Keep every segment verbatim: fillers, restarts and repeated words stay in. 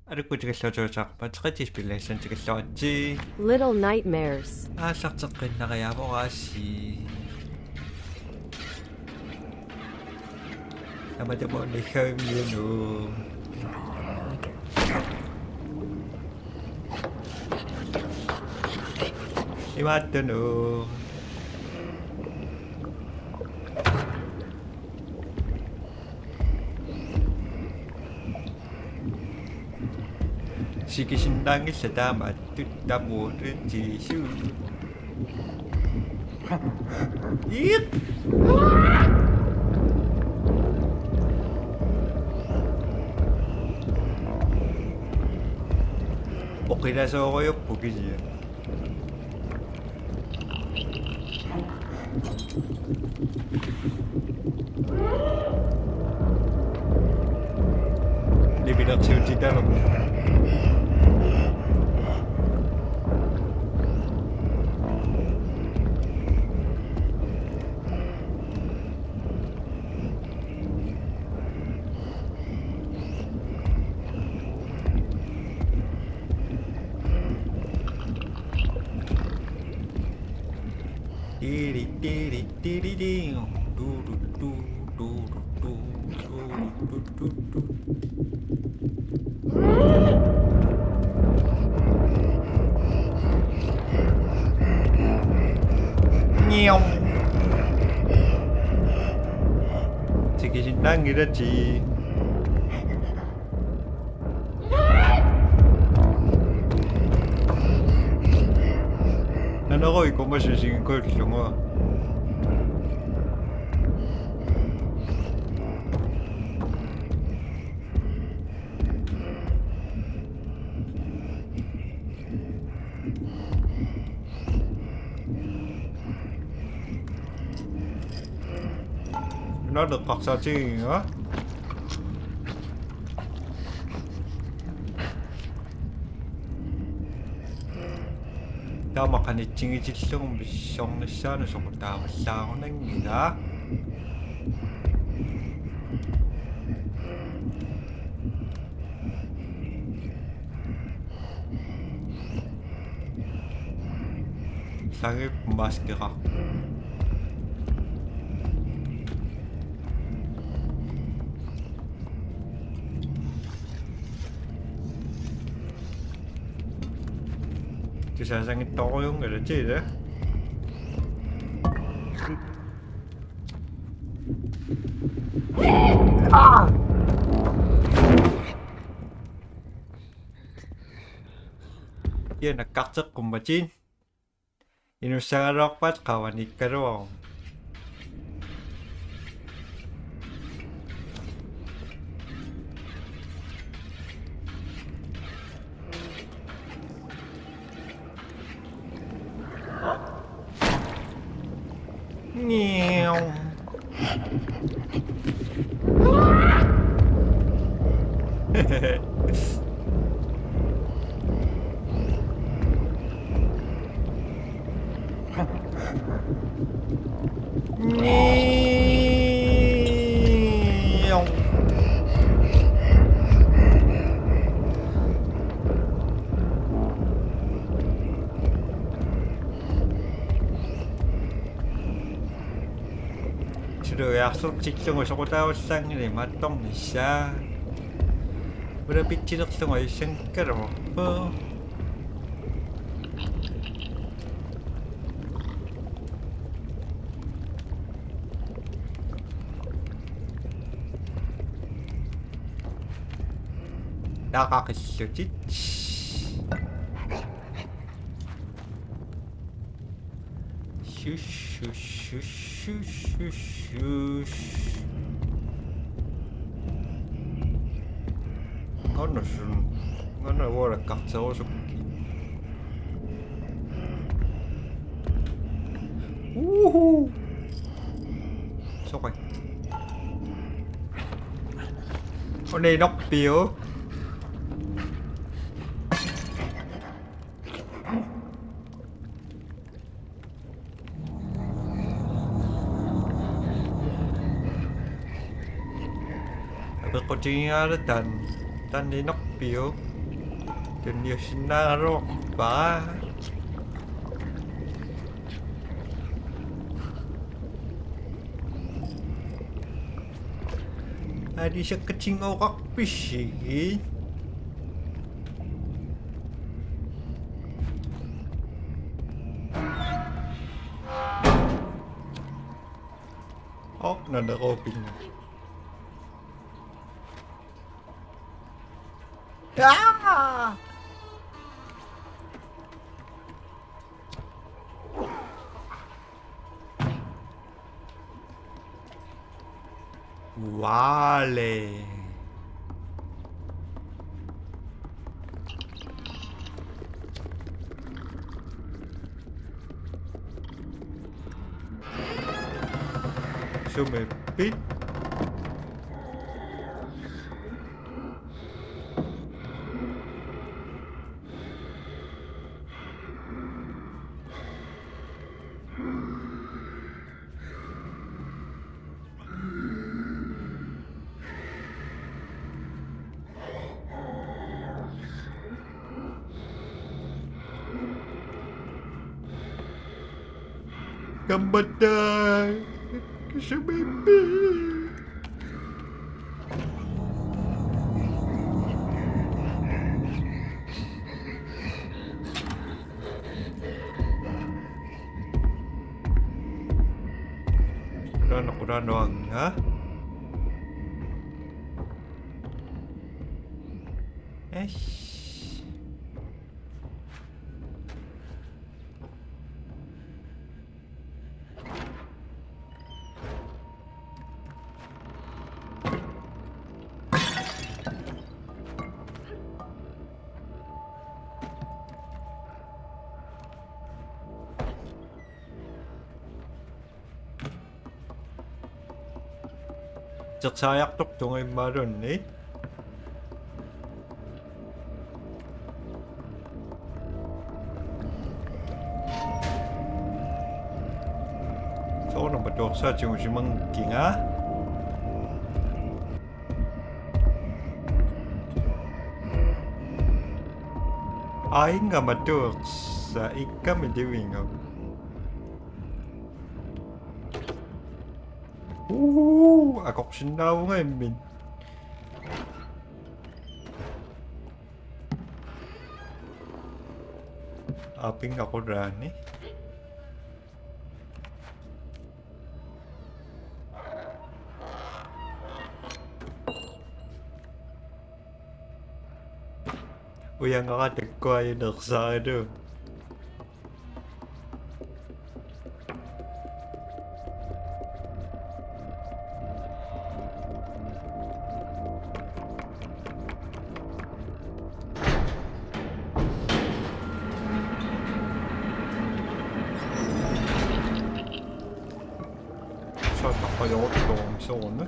Alukkut tikilluarusaarpat, qitiusat pilaassan tikilluaritsi. Little Nightmares. Aallarteqqinnariaavoraassi. Aamma tamanna iggaavianut. Imaattunut. Sikisinnaanngillat taamaattut tamuuttut tiisuu. Iik! Oqilasoorujorput kisianni. Nipilersiutitalerpoq. Tiri, tiri, tiri, tiri. Du, du, du, du, du, du, du, du, du, du. Ngium. Sikisinnaanngilatit. Nanorui kumasisiginngikkaluarlunga. Una eqqarsaatigiga. Taama qanitsigitillugu misissornissaanut soqutaavallaarunanngilaq. Sangip maskeqarpoq. Tusaasanngitsorujuunngilaq tila. Ia nakkarteqqummatit. Inussagaluarpat qavanikkaluaruk. Ngiu. Sulugiartortillugu soqutaavallaanngilaq imaattornissaa. Ulapitsilerlugu ajussanngikkaluarpoq. Taqaqillutit. Shush, shush, shush, shush, shush. Qanoq sun, qanoq uanga nakkarterusukkit. Uhu. Soqai. Una inorpiuk. Apeqqutigigaara taanna, taanna inorpiuk. Tunniussinnaagaluarpara. Aalisakkatinngooqarpisigit? Oh, naneruupinga. Aa! Uale. Sumiippit? Kammattaaq. Sumiippit? Qulaana, qulaana, anga? Eish. Tersaajartortunga imaluunniit. Soorunami matuersaatigut isumanngikkiga. Aa, inga matuersa, ikkami livinguk. Uu, akorsinnaavunga imminut. Aa, pinga qulaani. Ujangara takkua inersaalu. Soorlu qajoruttormi soorlu.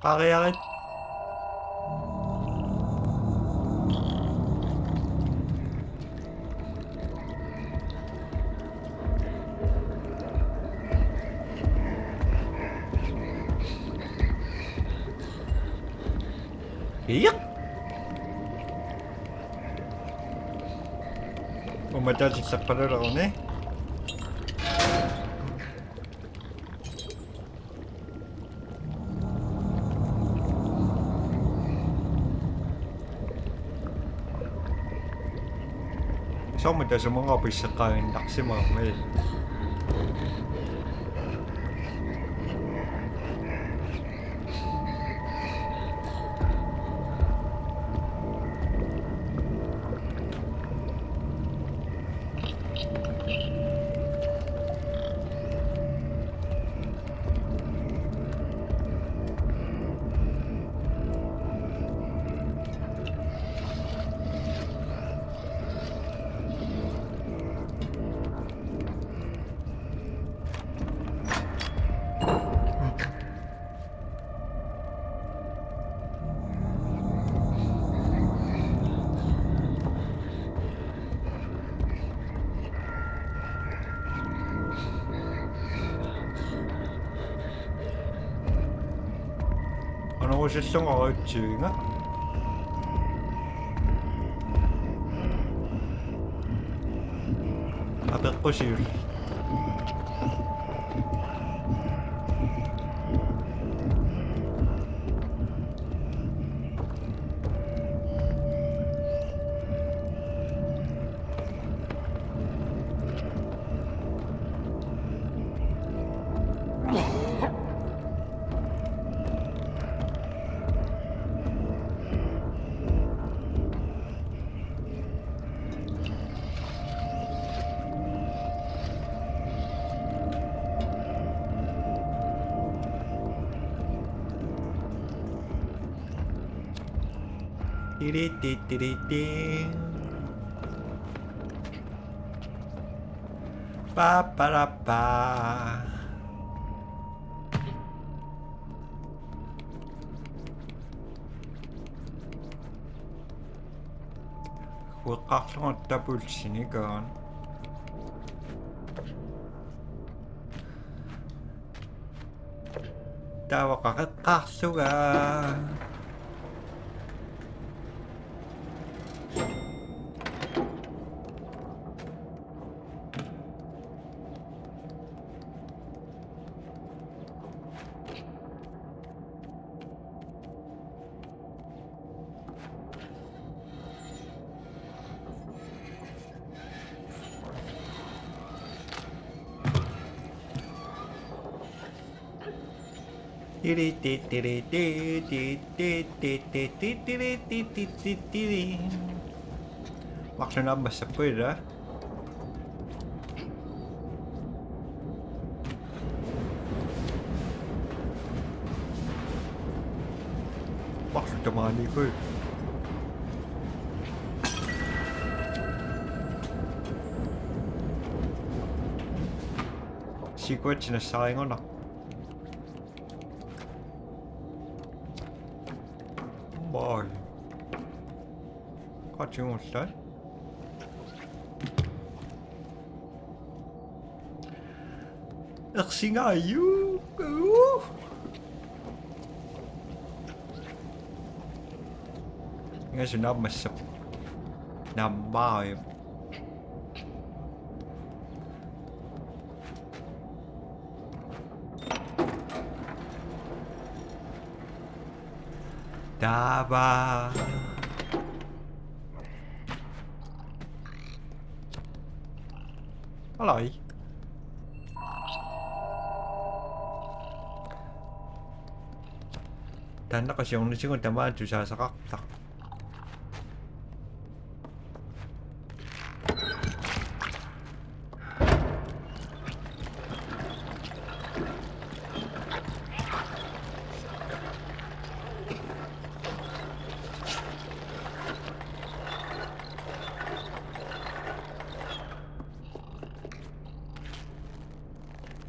Qariarit. Iq. Uummataatik saqqaluleruni. Soormi tassunga pisseqqaaginnarsimagami. Qanoq usillunga uatsiviga. Apeqqusiul. Tiri ti tiri ti. Pa pa ra pa. Hueqqarlunga tapulsinikaat. Taava qaqeqqaarlunga. Tiri ti tiri ti ti ti ti ti ti tiri ti ti ti tiri. Marlunnik ammassappuila. Marluk tamaaniikkuit. Sikuatsinassaarinngunaq. Ball. Qatigullat. Ersingaaju. Ingasu naammassap. Naammaaju. Taava. Alai. Taanna qasiornisigut tamaat tusaasaqartaq.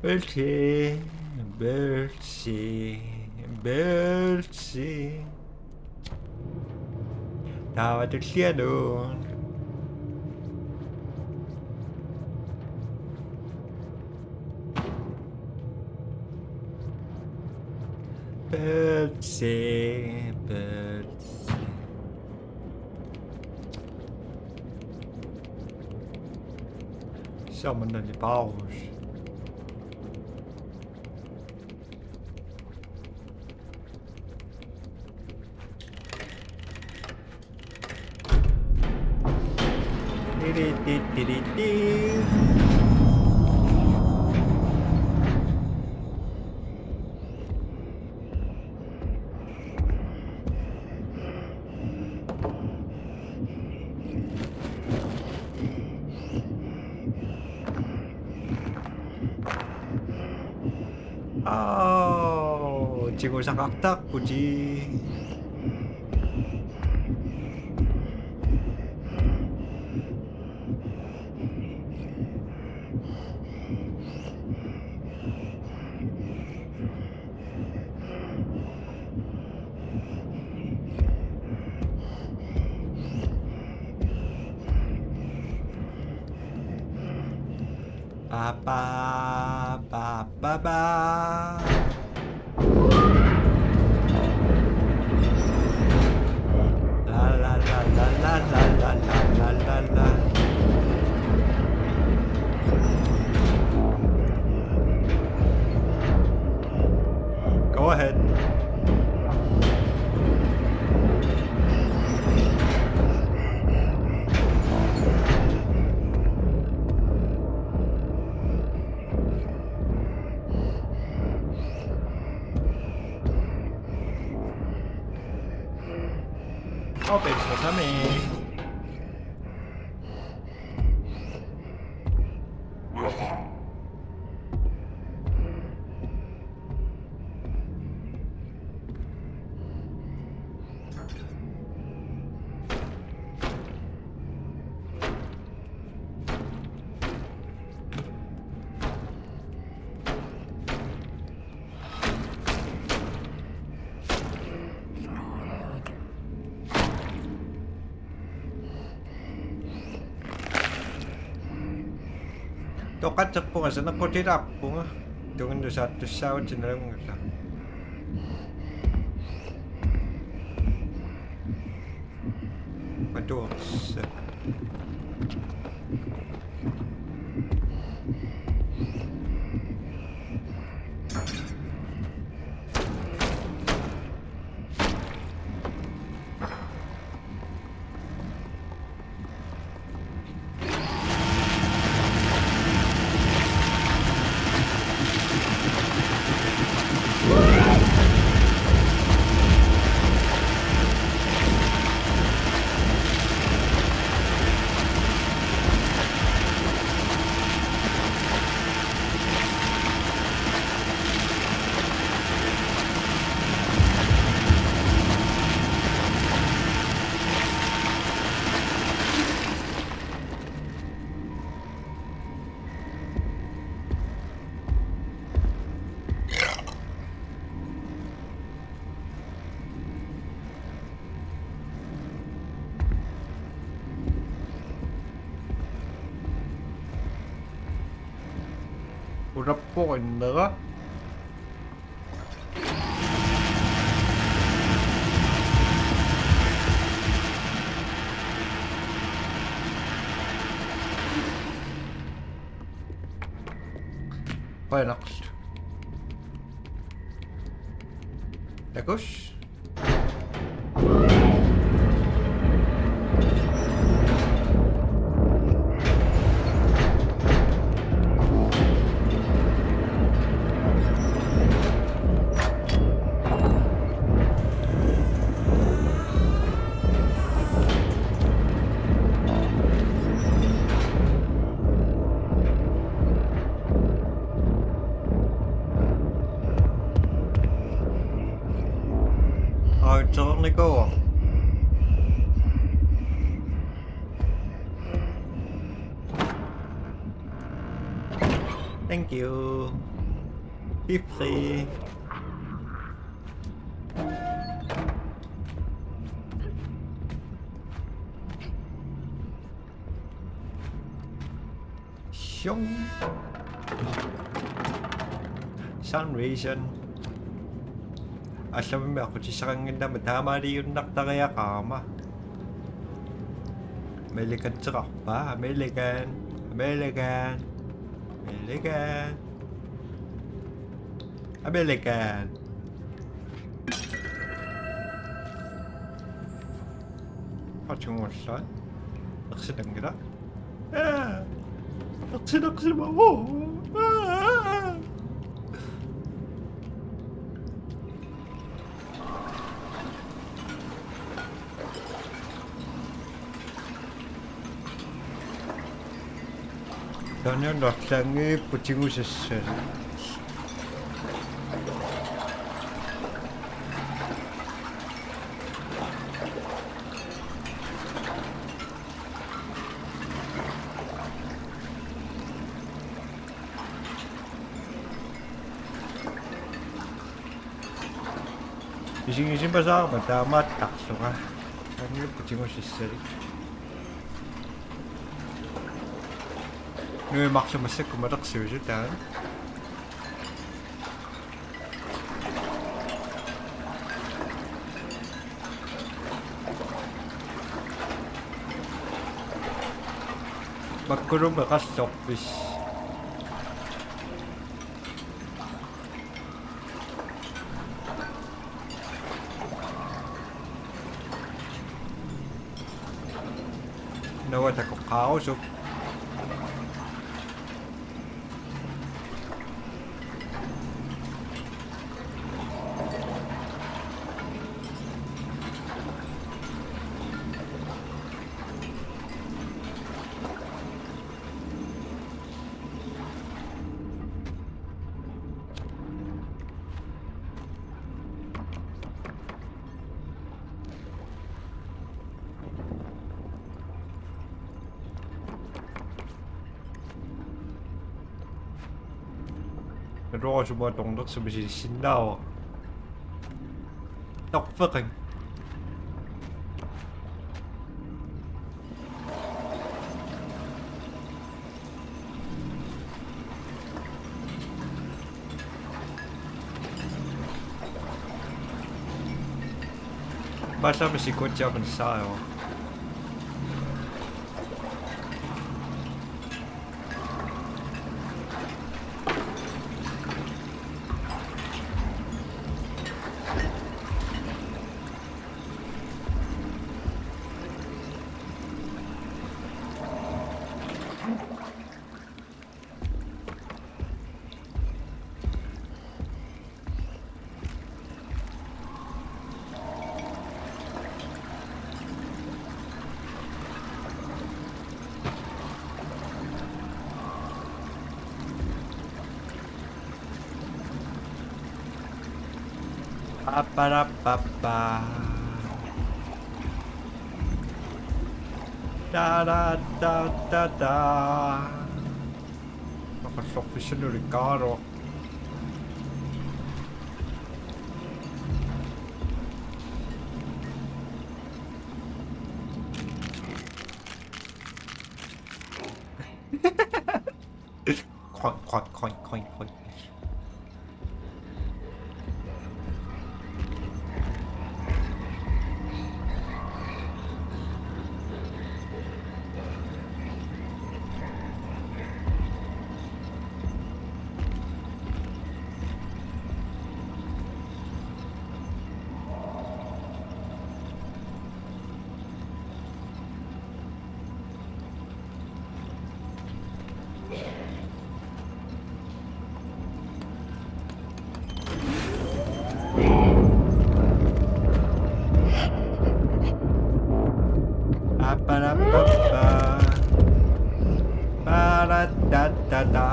Pølse, pølse, pølse. Taava tullianut. Pølse, pølse. Saamanna nipaarus. Tiri ti tiri ti. Aa, tigusaqartarputit. Ba, ba, ba, ba, ba. Open sesame. Toqatserpunga saneqqutilaarpunga. Tunginnut saattussaavat sinalunngala. Matuarsa. Ulappoq innera. Qujanarlu. Takuss. Autsoornikuuvoq. Thank you. Be free. Shung. Sun Vision. Allamimmi aqqutissaqannginnama taamaaliunnartariaqarama. Amerikanseqarpa? American. American. American. American. Atunngulluat. Eqsitanngilaq. Aa. Eqsi-, eqsimagu. Aa. Taanna arlaanngippoq tigusassat. Isigisimasaarama taamaattarlunga. Angiupput tigusassalik. Nui marluk massakkut malersuisut taanna. Makkulummi qassorpis. Naua takoqqaarusup. Naluara sumut atornersoq misissinnaavara. Tarfeqin. Masami sikutsiamin sajo. Papparapappa. Da, da, da, da, da. Naqallorfissanik ulikkaaraluaq. Koink, koink, koink, koink, koink. Apparapappa. Paratatata.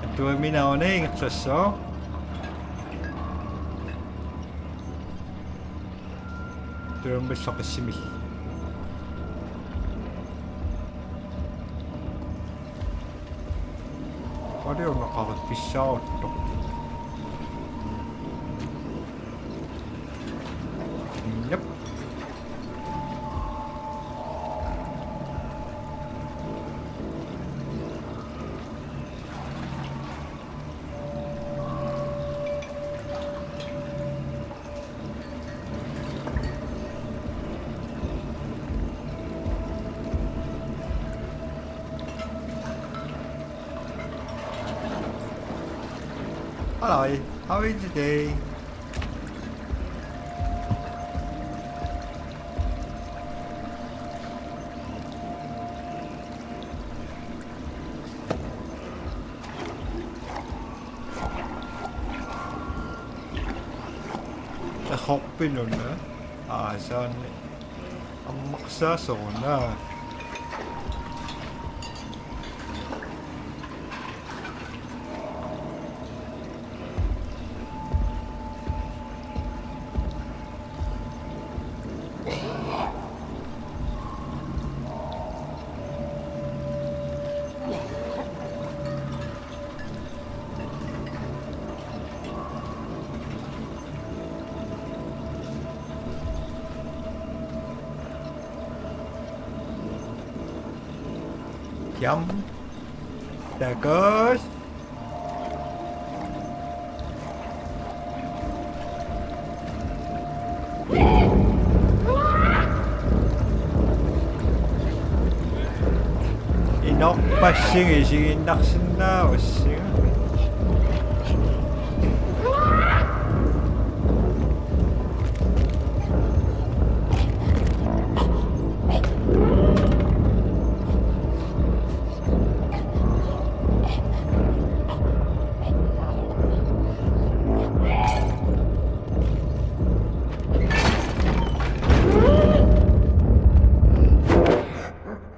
Atuamina una ingerlassooq. Tuammallu qissimil. Qaliuna qaqikkisaaruttoq. Jep. Hello, how are you today? Errorpinuna. Aa, saanni. Ammarsaasoruna. Jam. Bagus. Inorpassinga isiginnaarsinnaavassinga.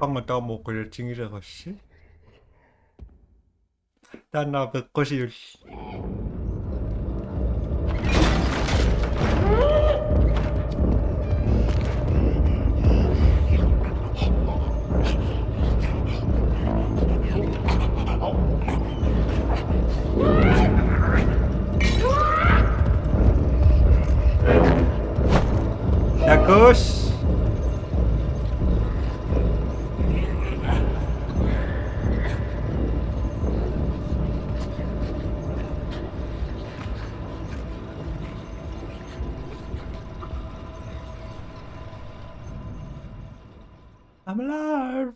Anga taama oqilatigilerassi. Taanna peqqusiul. Takuss. I'm alive.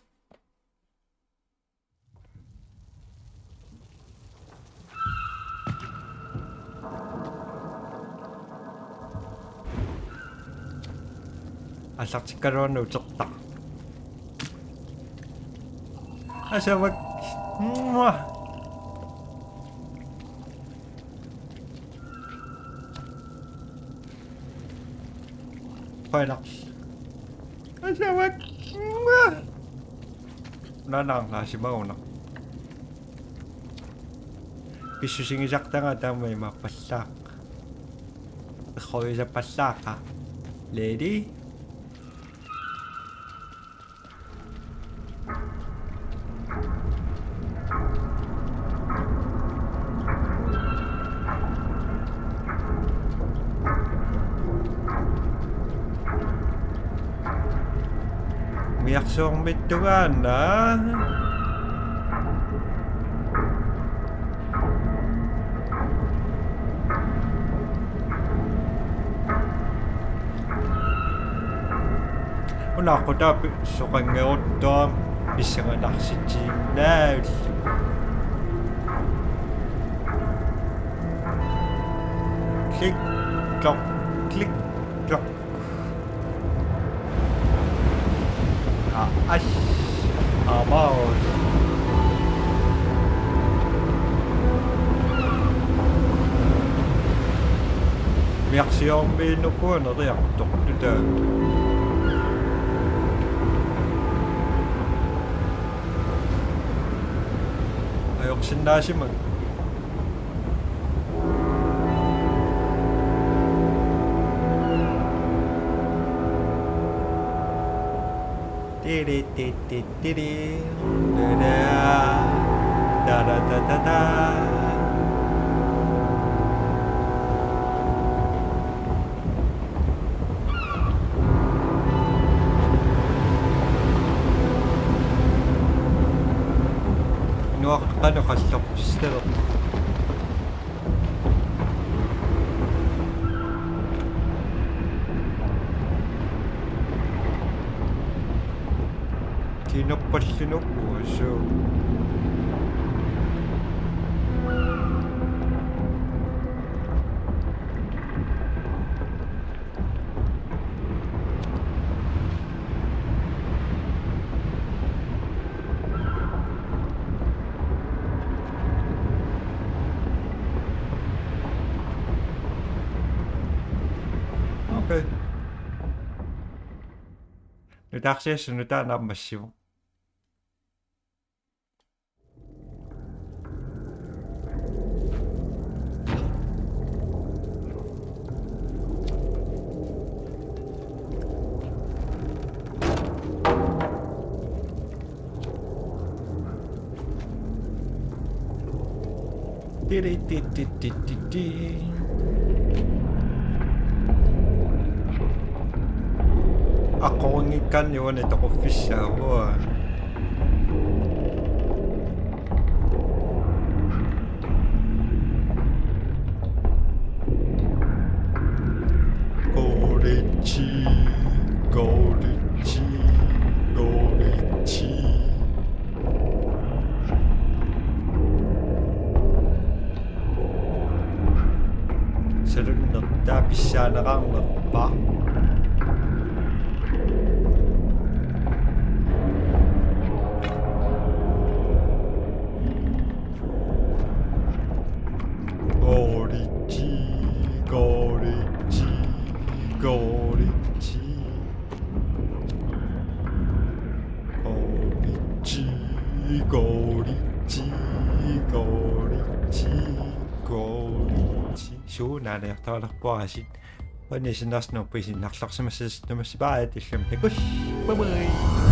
Aallartikkaluarlugu utertaq. Asavak. Mua. Qujanaq. Asavak. Naanaa, naasimagunaq. Pissusigisartagaq taama imaappallaaq. Errorisappallaaqaaq. Lady. Umiarsuarmiittugaana. Una aqqutaavoq soqanngoruttorami pissanganarsitsiinnaallugu. Klik, klok, klik, klok. Ah, ash. Amaus. Umiarsuarmiinnuku neriartortutaa. Ajorsinnaasimavunga. Tiri, ti, ti, tiri. Da, da. Da, da, da, da, da. Nuaqqanuqalloq. Stella. Kiinerpallunuku usu. Okay. Nutaarsiassaq nutaaq naammassivoq. Tiri, ti, ti, ti, ti, ti. Aqqutinngikkaanni uani toquffissaa uanga. Korichi, korichi, korichi. Salunnertaa pissaaneqarnerpa? Korichi, korichi, korichi. Oh. Igoriti, igoriti, igoriti. Suu, naanajartaraluarpuarisi. Uani sinnarsnuuppi sinnarlarsimassasut tumassipaatit, illimmi takuss. Bye bye.